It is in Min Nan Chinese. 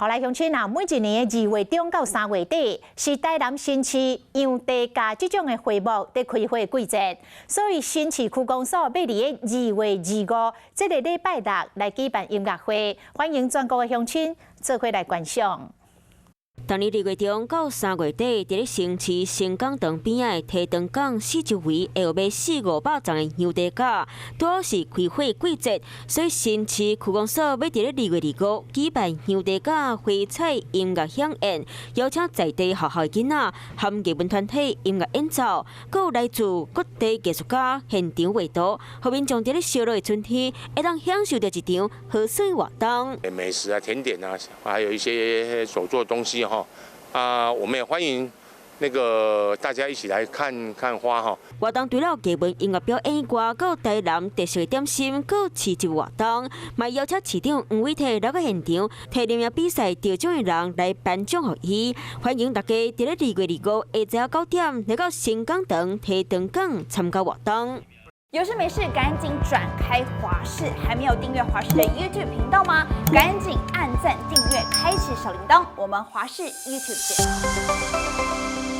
好來，鄉親啊，每一年的2月中到3月底是台南新市洋地瓜這種的花木佇開花的季節，所以新市區公所欲佇咧2月25這个禮拜六來舉辦音樂會，歡迎全國的鄉親做伙來觀賞。逐年2月中到3月底，佇咧新市盛港長邊仔的提長港四周圍會有欲四五百叢的洋地瓜，拄好是開花季節，所以新市區公所欲佇咧2月25舉辦洋地瓜花彩音樂饗宴，邀請在地學校囡仔含藝文團體音樂演奏，閣有來自各地藝術家現場畫圖，予民眾佇咧燒熱的春天，會當享受著一場好耍活動。美食啊、甜點啊，還有一些手作東西哈，啊，我們也歡迎那個大家一起來看看花哈。活動除了藝文音樂表演以外，閣有台南特色點心，閣有市集活動，嘛邀請市長黃偉哲來到現場，提名比賽得獎的人來頒獎予伊。歡迎大家佇咧2月25下晝9點來到盛港長提長港參加活動。有事沒事趕緊轉開華視，還沒有訂閱華視的 YouTube 頻道嗎？趕緊按讚、訂閱、開啟小鈴鐺，我們華視 YouTube 見。